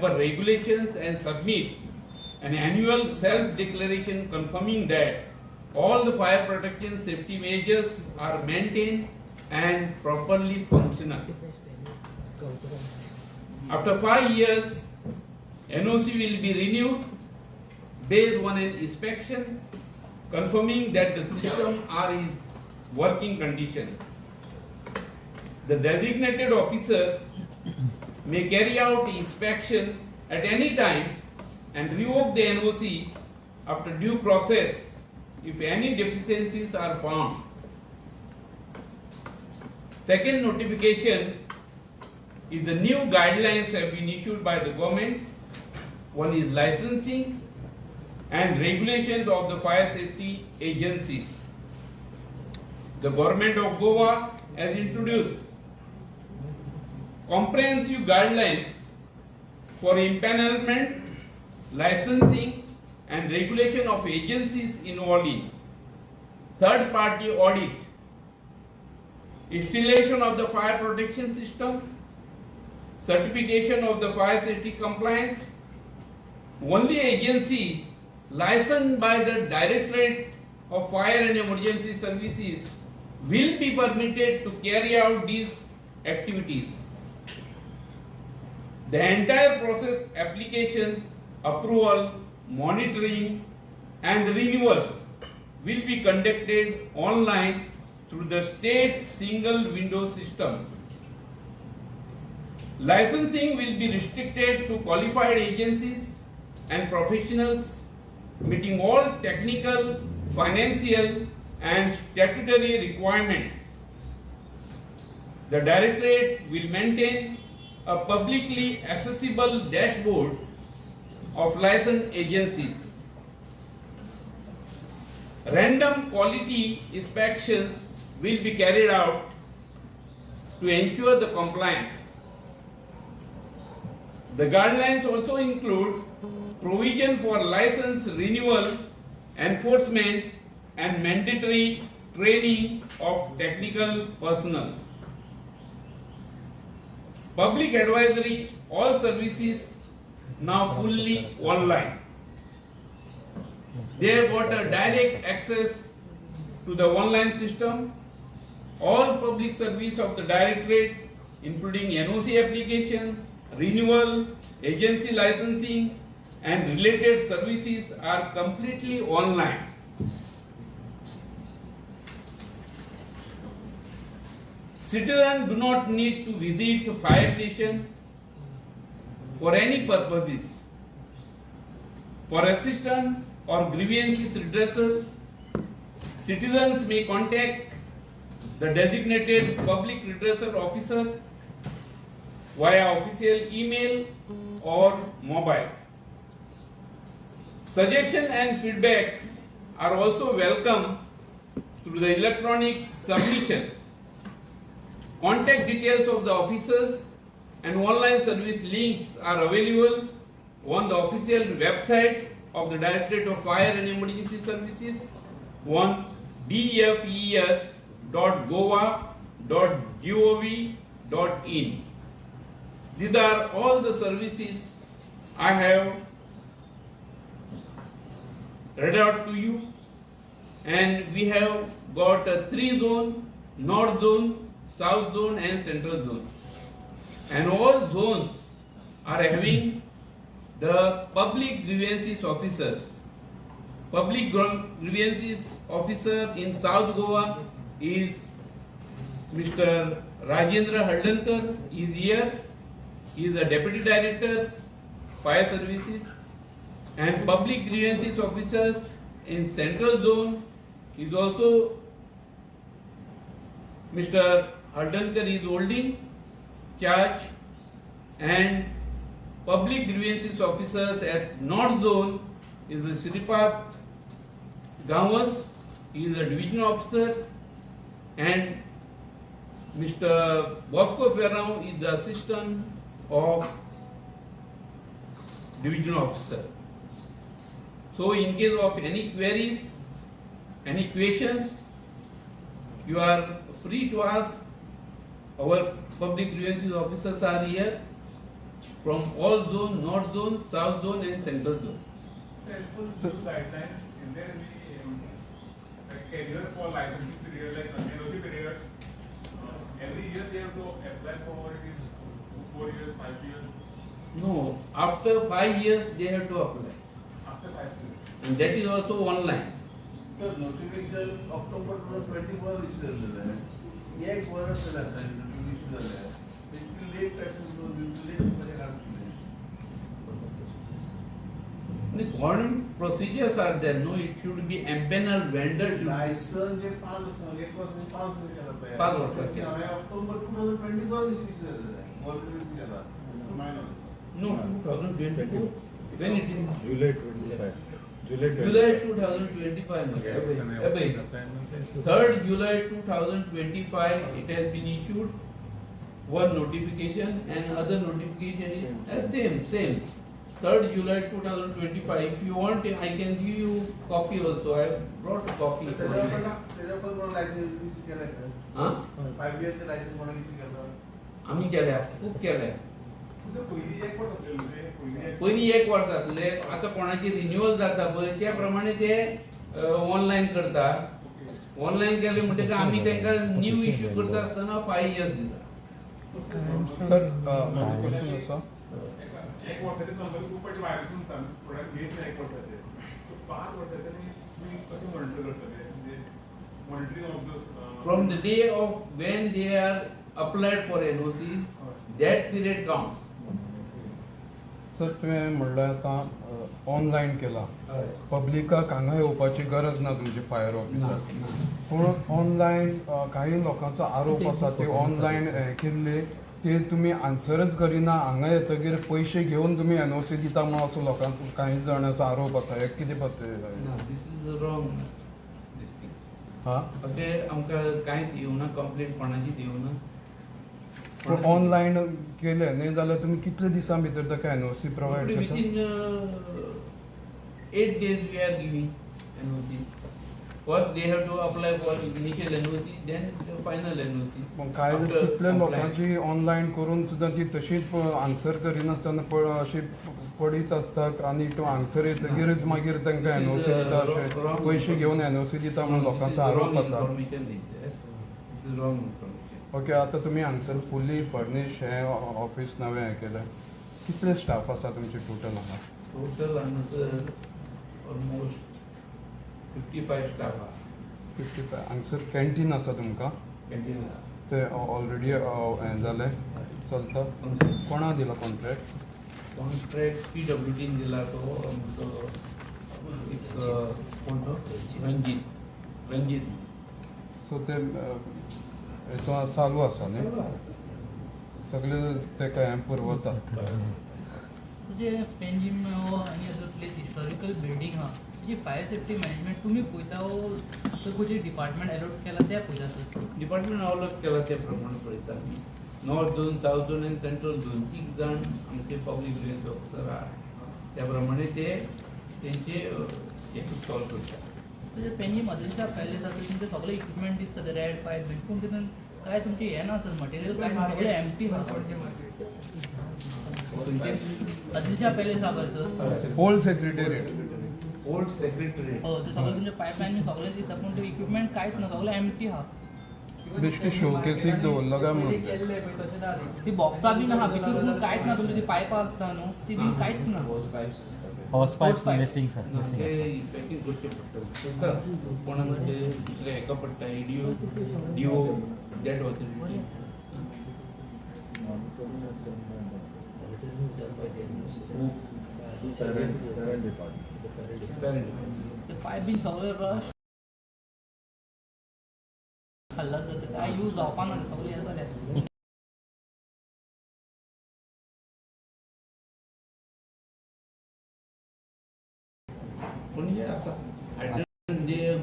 Per regulations and submit an annual self-declaration confirming that all the fire protection safety measures are maintained and properly functional. After 5 years, NOC will be renewed based on an inspection confirming that the system are in working condition. The designated officer may carry out inspection at any time and revoke the NOC after due process if any deficiencies are found. Second notification is the new guidelines have been issued by the government. One is licensing and regulations of the fire safety agencies. The government of Goa has introduced comprehensive guidelines for empanelment, licensing and regulation of agencies involving third-party audit, installation of the fire protection system, certification of the fire safety compliance. Only agency licensed by the Directorate of Fire and Emergency Services will be permitted to carry out these activities. The entire process, application, approval, monitoring and renewal will be conducted online through the state single window system. Licensing will be restricted to qualified agencies and professionals meeting all technical, financial and statutory requirements. The Directorate will maintain a publicly accessible dashboard of licensed agencies. Random quality inspections will be carried out to ensure the compliance. The guidelines also include provision for license renewal, enforcement and mandatory training of technical personnel. Public advisory, all services now fully online. They have got a direct access to the online system. All public service of the Directorate, including NOC application, renewal, agency licensing and related services are completely online. Citizens do not need to visit the fire station for any purposes. For assistance or grievances redressal, citizens may contact the designated public redressal officer via official email or mobile. Suggestions and feedbacks are also welcome through the electronic submission. Contact details of the officers and online service links are available on the official website of the Directorate of Fire and Emergency Services on dfes.goa.gov.in. These are all the services I have read out to you, and we have got a 3 zone, North Zone, South Zone and Central Zone, and all zones are having the public grievances officers. Public grievances officer in South Goa is Mr. Rajendra Haldankar is here. He is the Deputy Director, Fire Services, and public grievances officers in Central Zone is also Mr. Haldankar is holding charge, and public grievances officers at North Zone is Sripat Gawas, he is a division officer, and Mr. Bosco Ferrao is the assistant of division officer. So in case of any queries, any questions, you are free to ask. Our public grievances officers are here. from all zone, north zone, south zone and central zone. Sir, as per the guidelines, is there any schedule for licensing period, like NOC period? Every year they have to apply for it is 4 years, 5 years? No, after 5 years they have to apply. After 5 years. And that is also online. Sir, notification October 2024 issue जालें. एक वर्स जाता issue जालें. इतली late late कशें काम केलें? The government procedures are there. No, it should be empaneled vendor. License जे 5 वर्सां, एक वर्स 5 वर्सां केला पळय. 5 वर्सां केला. ऑक्टोबर 2024 इश्यू जालें. गव्हर्नमेंट इश्यू केला. No, 2024. When it is? July 25. July 2025. 3rd July 2025 it has been issued one notification and other notification is same. 3rd July 2025. If you want, I can give you copy also. I have brought a copy. License issue केला हां 5 years licence कोणाक issue केला? आमी केल्या, खूब केल्या. पयलीं एक वर्स आसलें, पयलीं एक वर्स आसलें. आतां कोणाची रिन्युअल जाता पळय त्या प्रमाणे ते ऑनलायन करता. ऑनलायन केले म्हणटकीर आमी तांकां न्यू इश्यू करता आसतना 5 इयर्स दिता. सर, म्हाजो क्वेश्चन आसा, एक वर्साचे नंबर खूब फावटी व्हायलेशन जाता, थोड्यांक घेत ना एक वर्साचे. 5 वर्साचे तुमी कशें मॉनिटर करतले? म्हणजे monitoring of the from the day of when they are applied for NOC, that period counts. Sir, तुवें म्हणल्यार आतां ऑनलायन केला, पब्लिकाक हांगा येवपाची गरज ना तुमची फायर ऑफिसाक. पूण ऑनलायन काही लोकांचो आरोप आसा ती ऑनलायन केल्ली ते तुमी आन्सरच करिना, हांगा येतकीर पयशे घेवन तुमी एनओसी दिता म्हणून असो लोकांचो कांय जाणांचो आरोप आसा. हे कितें this is wrong. हां, अशें आमकां कांयच येवना, कंप्लेंट कोणाचीच येवना. पूण ऑनलायन केलें न्ही जाल्यार तुमी कितले दिसां भितर ताका एनओसी प्रोवायड करता? Within 8 days we are giving NOC. First they have to apply for initial NOC, then the final NOC. काय कितले लोकांची ऑनलायन करून सुद्दां ती तशीच आन्सर करिनासतना अशी पडीत आसता आनी तो आन्सर येतकीरच मागीर तांकां एनओसी दिता, अशें पयशे घेवन एनओसी दिता म्हणून लोकांचो आरोप आसा. ओके, आतां तुमी हांगसर फुल्ली फर्निश हें ऑफिस नवें हें केलें, कितले स्टाफ आसा तुमचे टोटल हांगा? टोटल हांगासर ऑलमोस्ट 55 स्टाफ आसा. 55. हांगसर कॅन्टीन आसा तुमकां? कॅन्टीन आसा. ते ऑलरेडी हें जालें, चलता? कोणा दिला कॉन्ट्रॅक्ट? कॉन्ट्रॅक्ट PWDन दिला. तो आमचो एक कोण तो रंजीत. रंजीत. सो ते हेतून चालू आसा न्ही सगळे ते काय पुरवता? म्हणजे पेंजीम हो आनी अदर प्लेस हिस्टॉरिकल बिल्डींग आहा, तेजी फायर सेफ्टी मॅनेजमेंट तुमी पळयता वो खंयचे डिपार्टमेंट एलॉट केला ते पळयता sir? Department allot केला त्या प्रमाणे पळयता आमी. नॉर्थ झोन, सावथ झोन आनी सेंट्रल झोन 3 जाण आमचे पब्लीक रिलेशन्स ऑफिसर आहा, त्या प्रमाणे ते तेंचे हेतू सॉल्व करता. म्हणजे पेंजीम अदलशा पॅलेस आसा तुमचे सगळे इक्विपमेंट दिसता, रेड पायप बीन, पूण तितून काय तुमचे हे ना सर, मटेरियल काय सगळें एम्प्टी आहा. अदलशा पॅलेस आहा पळय sir, old secretariat. Old secretariat. हो, ते सगळें तुमचे पायपलायन बी सगळें दिसता, पूण ते इक्विपमेंट कांयच ना, सगळें एम्प्टी आहा. बेश्टे शोकेसीक दवरला काय म्हणून ती बॉक्सां बीन आहा भितर, पूण कांयच ना. तुमची ती पायपां आसता न्हू ती बीन कांयच ना. Hose pipes missing sir. ते पॅकिंग करचें पडटलें कोणाक ते दुसरे हेका पडटा, ADO DO that authority. ते पायप बीन सगळे रश खाल्ला जाता, काय यूज जावपा ना, सगळें हें जालें. पूण हें आसा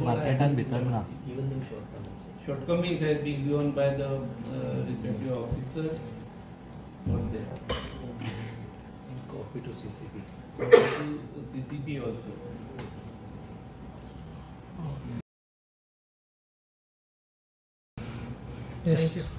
मार्केटान भितर ना. Shortcomings has been given by the respective officer not there. Copy to CCP. CCP also. Yes.